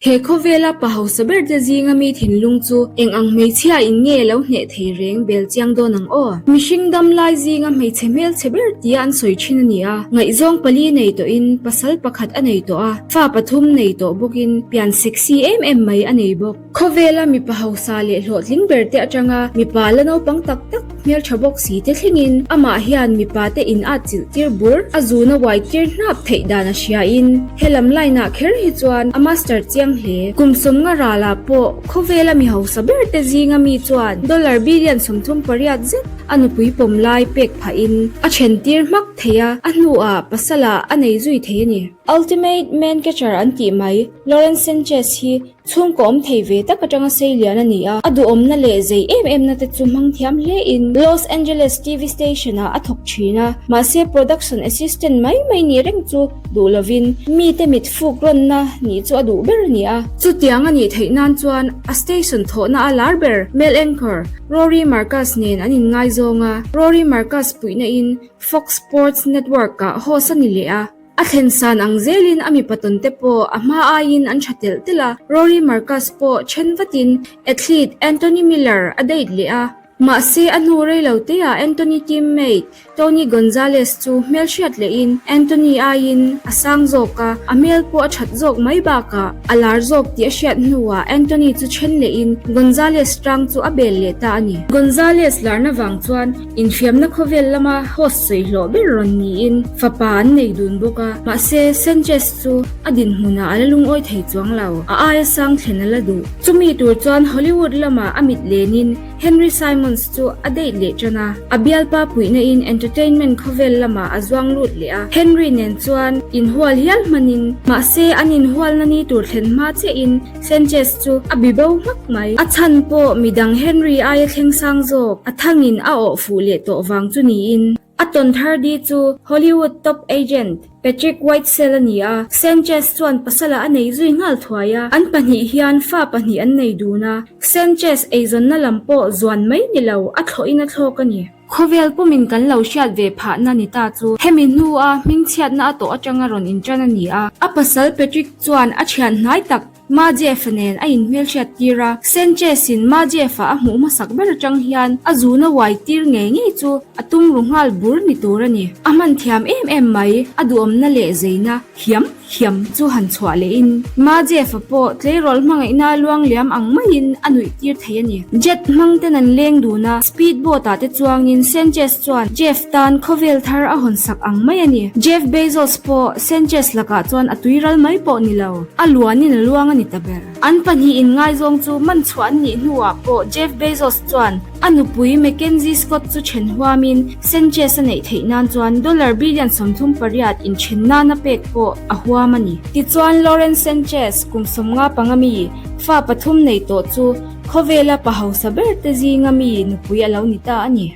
He khawvela pa hausa ber te zinga mi thinlung chu eng ang hmeichhia in nge lo hneh thei reng bel chiang dawn ang aw? Mihring dam lai zinga hmeichhe hmelchhe ber tia an sawi thin a ni a, ngaihzawng pali nei tawhin pasal pakhat a nei tawh a, fa pathum nei tawh bawkin pian sexy em em mai a nei bawk. Khawvela mipa hausa leh hlawhtling ber te atanga mipa la naupang tak tak hmeltha bawk si te thlengin amah hian mipa te in at chilh tir bur a zuna uai tir hnap theih dan a hria in helam line ah kher hi chuan a master chiang hle. Kum sawmnga ralah pawh khawvela mi hausa ber te zinga mi chuan dollar billion 38 zet a nupui pawm lai pek phah in a then tir hmak thei a, a hnuah pasal ah a nei zui thei a ni. Ultimate man catcher an tih mai Lauren Sanchez hi Chhungkaw awm thei ve tak atanga sei lian a ni a, a duhawmna leh zei em em na te chu hmang thiam hle in Los Angeles TV station ah a thawk thin a, mahse production assistant mai mai nih reng chu duh lovin mite mit fuk rawnna nih chu a duh ber a ni a. Chutiang a nih theih nan chuan a station thawhna a lar ber male anchor Rory Marcus nen an inngaizawng a, Rory Marcus puihna in Fox Sports Network ah host a ni leh a. A thlen san ang zelin a mipa tawn te pawh a hma aiin an tha telh telh a, Rory Marcus pawh then vatin athlete Anthony Miller a date leh a. Mahse a hnu rei lo teah Anthony teammate Tony Gonzalez chu hmelhriat lehin Anthony aiin a sang zawk a, a hmel pawh a that zawk mai bakah a lar zawk tih a hriat hnuah Anthony chu then lehin Gonzalez tang chu a bel leh ta a ni. Gonzalez larna vang chuan Infiamna khawvel lama host sawi hlawh ber rawn niin fapa an nei dun bawk a, mahse Sanchez chu a dinhmunah a la lungawi thei chuang lo, a aia sang thlen a la duh. Chumi tur chuan Hollywood lamah a mit lenin Henry Simons chu a date leh tan a, a bialpa puihna in entertainment khawvel lamah a zuang lut leh a, Henry nen chuan inhual hial hmanin, mahse an inhualna ni tur thlen hma chiahin Sanchez chu a bi bo hmak mai. A chhan pawh midang Henry aia thleng sang zawk a thangin a awh fuh leh tawh vang chu niin. A tawn thar di chu Hollywood top agent Patrick Whitesell a ni a, Sanchez chuan pasala a nei zui nghal thuai a, an pahnih hian fa pahnih an nei dun a, Sanchez eizawnna lam pawh zuan mai ni lo a thlawhin a thlawk a ni. Khawvel pumin kan lo hriat ve phahna ni ta chu hemi hnua hmingchhiatna a tawh atanga rawn intan a ni a. A pasal Patrick chuan a thian hnai tak Majeff-a nen a inhmelhriat tir a, Sanchez-in Majeff-a a hmuh hmasak ber atang hian a zuna uai tir ngei ngei chu a tum ru nghal bur ni tur a ni. A hman thiam em em mai, a duhawmna leh zeina hiam hiam chu han chhuah lehin Majeff-a pawh tleirawl hmangaihna luang liam ang maiin a nuih tir thei a ni. Jet hmang ten an leng dun a, speed boat ah te chuangin Sanchez chuan Jeff tan khawvel thar a hawn sak ang mai a ni. Jeff Bezos pawh Sanchez lakah chuan a tui ral mai pawh ni lo, a luanin a luang a ni ta ber. An pahnih inngaizawng chu man chhuah an nih hnuah pawh Jeff Bezos chuan a nupui Mackenzie Scott chu then huamin Sanchez a neih theih nan chuan dollar billion 38 inthen nana pek pawh a huam a ni. Tichuan Lauren Sanchez kum 15 mi fa pathum nei tawh chu khawvela pa hausa ber te zinga mi nupui a lo ni ta a ni.